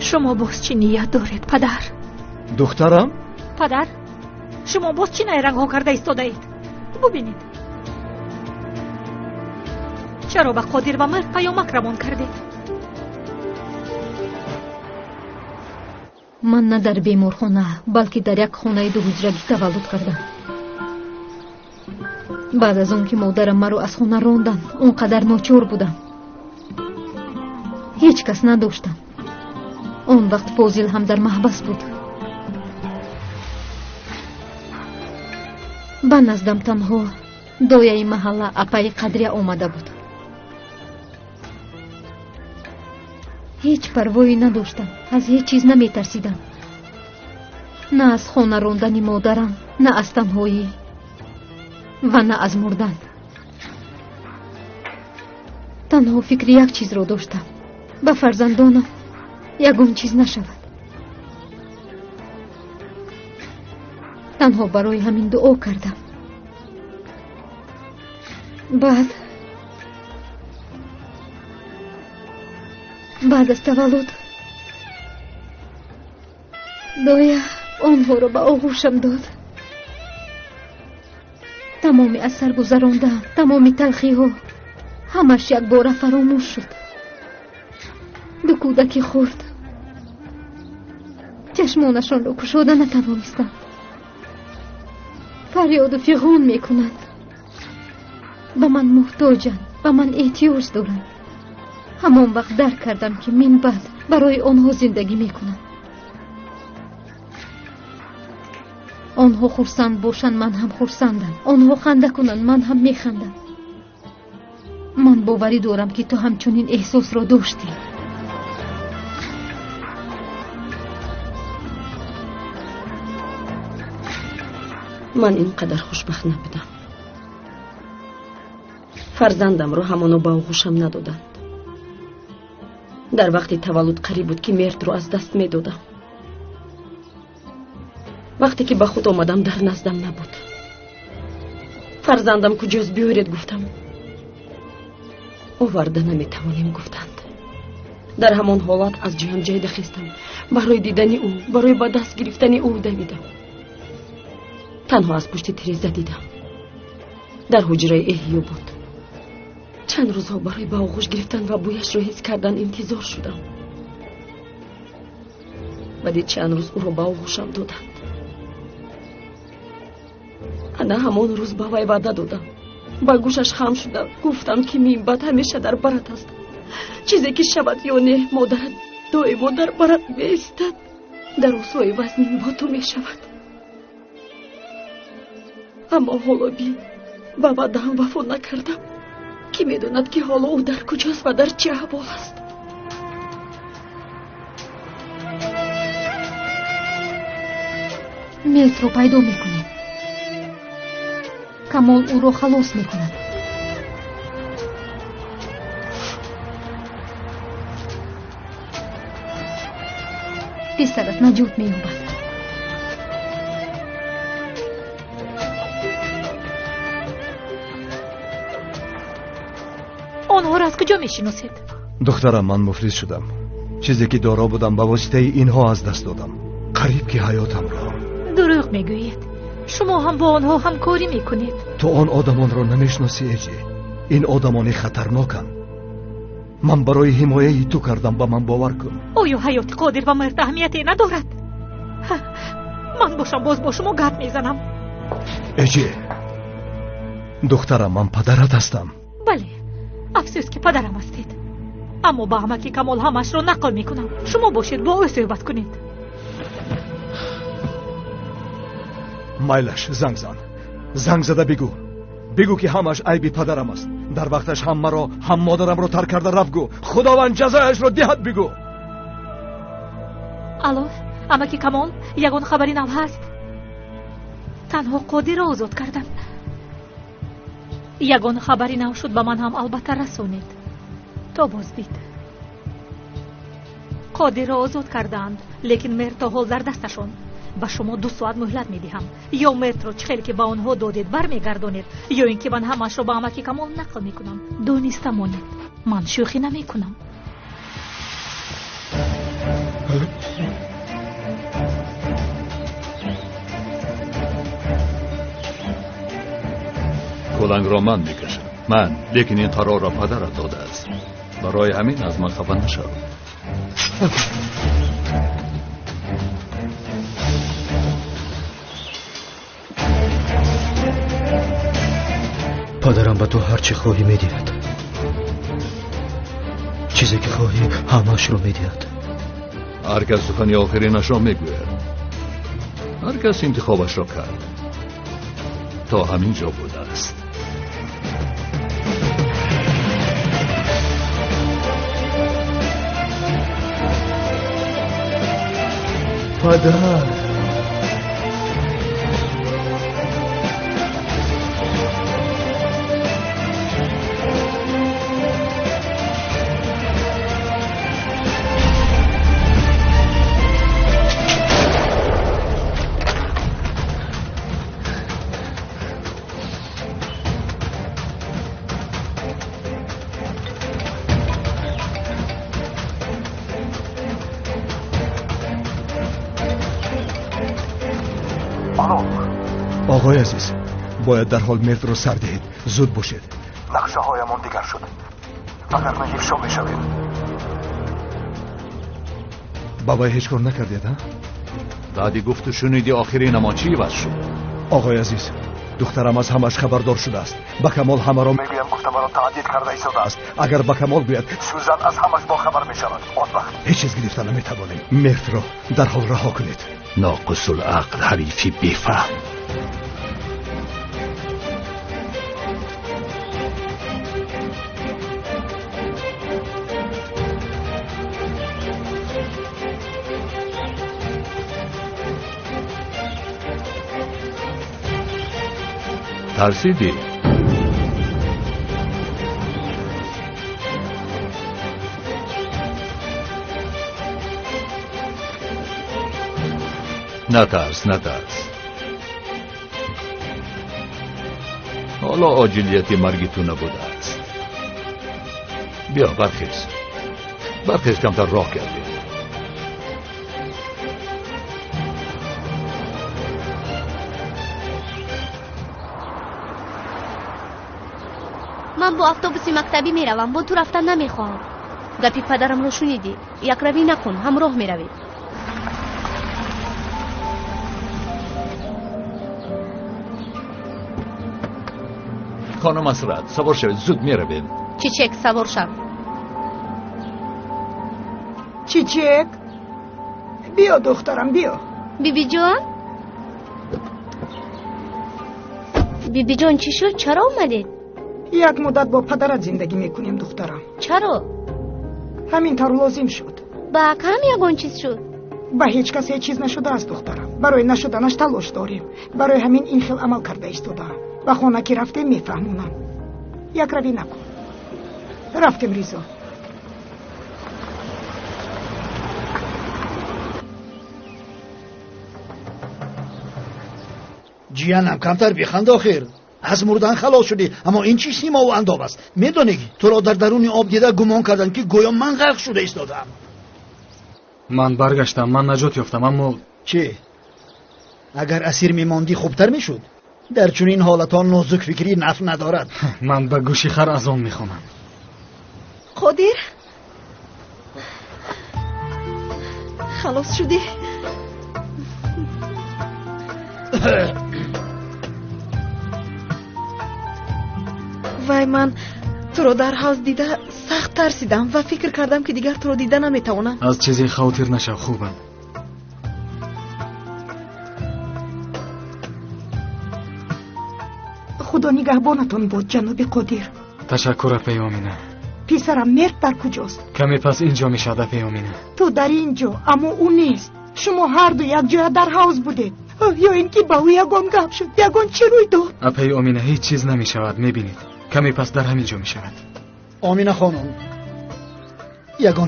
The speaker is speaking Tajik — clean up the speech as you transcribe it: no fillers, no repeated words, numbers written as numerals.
Шумо боз чӣ ният доред, падар? Духтарам? Падар, шумо боз чӣ найрангҳо карда истодаед? Бубинед. Чаро ба Қодир ва Мард паёмак равон кардед? Ман на дар беморхона, балки дар як хонаи дуҳуҷрагӣ таваллуд кардам. Баъд аз он ки модарам маро аз хона ронданд, он қадар ночор будам. Ҳеҷ кас надоштам. Он вақт Фозил ҳам дар маҳбас буд. Ба наздам танҳо дояи маҳалла апаи Қадрия омада буд. Ҳеҷ парвое надоштам, аз ҳеҷ чиз наметарсидам. На аз хона рондани модарам, на аз танҳоӣ ва на аз мурдан. Танҳо фикри як чизро доштам: ба фарзандонам ягон чиз нашавад. Танҳо барои ҳамин дуо кардам. Баъд аз таваллуд доя онҳоро ба оғӯшам дод. Тамоми аз сар гузарондаам, тамоми талхиҳо ҳамаш якбора фаромӯш шуд. Ду кӯдаки хурд чашмонашонро кушода натавонистанд. Фарёду фиғон мекунанд. Ба ман муҳтоҷанд, ба ман эҳтиёҷ доранд. Ҳамон вақт дарк кардам, ки минбаъд барои онҳо зиндагӣ мекунам. Онҳо хурсанд бошанд, ман ҳам хурсандам. Онҳо ханда кунанд, ман ҳам механдам. Ман боварӣ дорам, ки ту ҳамчунин эҳсосро доштӣ. Ман ин қадар хушбахт набудам. Фарзандамро ҳамоно ба оғӯшам надоданд. Дар вақти таваллуд қариб буд, ки Мертро аз даст медодам. Вақте ки ба худ омадам, дар наздам набуд. Фарзандам куҷост, биёред, гуфтам. Оварда наметавонем, гуфтанд. Дар ҳамон ҳолат аз ҷоям ҷайда хестам. Барои дидани ӯ, барои ба даст гирифтани ӯ давидам. Танҳо аз пушти тиреза дидам. Дар ҳуҷраи эҳё буд. Чанд рӯзҳо барои ба оғӯш гирифтан ва бӯяшро ҳис кардан интизор шудам. Баъди чанд рӯз ӯро ба оғӯшам доданд. Ана ҳамон рӯз ба вай ваъда додам. Ба гӯшаш хам шудам, гуфтам, ки минбаъд ҳамеша дар барат ҳастам. Чизе ки шавад ё не, модарат доимо дар барат меистад. Дар рӯзҳои вазнин бо ту мешавад. Аммо ҳоло бин, ба ваъдаам вафо накардам. Кӣ медонад, ки ҳоло ӯ дар куҷост ва дар чӣ аҳвол аст? Мертро пайдо мекунем. Камол ӯро халос мекунад. Писарат наҷот меёбад. Онҳоро аз куҷо мешиносед? Духтарам, ман муфлис шудам. Чизе ки доро будам ба воситаи инҳо аз даст додам. Қариб ки ҳаётамро. Дурӯғ мегӯед. Шумо ҳам бо онҳо ҳамкорӣ мекунед. Ту он одамонро намешиносӣ, Эҷи. Ин одамони хатарноканд. Ман барои ҳимояи ту кардам, ба ман бовар кун. Оё ҳаёти Қодир ва Мард аҳамияте надорад? Ман бошам боз бо шумо гап мезанам. Эҷи, духтарам, ман падарат ҳастам. Бале, афсӯс ки падарам ҳастед. Аммо ба амаки Камол ҳамашро нақл мекунам. Шумо бошед, бо ӯ суҳбат кунед. Майлаш, занг зан. Занг зада бигӯ. Бигӯ, ки ҳамаш айби падарам аст. Дар вақташ ҳам маро, ҳам модарамро тарк карда рафт, гӯ. Худованд ҷазояшро диҳад, бигӯ. Алло, амаки Камол, ягон хабари нав ҳаст? Танҳо Қодирро озод кардам. Ягон хабари нав шуд, ба ман ҳам албатта расонед. То боздид. Қодирро озод кардаанд, лекин Мер то ҳол дар дасташон. Ба шумо 2 соат муҳлат медиҳам. Ё Мертро чӣ хеле ки ба онҳо додед бармегардонед, ё ин ки ман ҳамаашро ба амаки Камол нақл мекунам. Дониста монед, ман шӯхӣ намекунам. Кулангро ман мекашам. Ман, лекин ин қарорро падарат додааст. Барои ҳамин аз ман хафа нашав. Падарам ба ту ҳар чӣ хоҳӣ медиҳад. Чизе ки хоҳӣ ҳамаашро медиҳад. Ҳар кас сухани охиринашро мегӯяд. Ҳар кас интихобашро кард. То ҳамин ҷо будааст. Падар! Оғои азиз, бояд дарҳол мертро сар диҳед. Зуд бошед. Нақшаҳоямон дигар шуд. Вагарна ифшо мешавем. Ба вай ҳеҷ кор накардед, ҳа? Баъди гуфту шуниди охиринамон чӣ иваз шуд? Оғои азиз, духтарам аз ҳамаш хабардор шудааст. Ба Камол ҳамаро мегӯям, гуфта маро таҳдид карда истодааст. Агар ба Камол гӯяд, Сӯзан аз ҳамаш бохабар мешавад. Он вақт ҳеҷ чиз гирифта наметавонем. Мертро дарҳол раҳо кунед. Ноқисулақл, ҳарифи бефаҳм. Тарсидӣ? Натарс, натарс. Ҳоло оҷилияти марги ту набудааст. Биё, бархез. Бархез, камтар роҳ гардем. Ман бо автобуси мактабӣ меравам, бо ту рафтан намехоҳам. Гапи падарамро шунидӣ. Якравӣ накун, ҳамроҳ меравӣ. Хонум Асрат, савор шавед, зуд меравем. Чичек, савор шав. Чичек, биё духтарам, биё. Бибиҷон? Бибиҷон, чӣ шуд? Чаро омадед? Як муддат бо падарат зиндагӣ мекунем, духтарам. Чаро? Ҳамин тавр лозим шуд. Ба акам ягон чиз шуд? Ба ҳеҷ кас ҳеҷ чиз нашудааст, духтарам. Барои нашуданаш талош дорем. Барои ҳамин ин хел амал карда истодаам. Ба хона ки рафтем мефаҳмонам. Якравӣ накун. Рафтем, Ризо. Ҷиянам, камтар биханд охир. Аз мурдан халос шудӣ, аммо ин чӣ симову андом аст? Медонӣ, туро дар даруни об дида гумон карданд, ки гӯё ман ғарқ шуда истодаам. Ман баргаштам, ман наҷот ёфтам, аммо чӣ? Агар асир мемондӣ хубтар мешуд. Дар чунин ҳолатон нозукфикрӣ нафъ надорад. Ман ба гӯши хар азон мехонам. Қодир, халос шудӣ? Вай, ман туро дар ҳавз дида сахт тарсидам ва фикр кардам, ки дигар туро дида наметавонам. Аз чизе хавотир нашав, хубам. Худо нигаҳбонатон буд, ҷаноби Қодир. Ташаккур, апаи Омина. Писарам Мерт дар куҷост? Каме пас ин ҷо мешавад, апаи Омина. Ту дар ин ҷо, аммо ӯ нест. Шумо ҳарду якҷоя дар ҳавз будед. Ё ин ки ба ӯ ягон гап шуд, ягон чӣ рӯй дод? Апаи Омина, ҳеҷ чиз намешавад, мебинед. Каме пас дар ҳамин ҷо мешавад. Омина хонум, ягон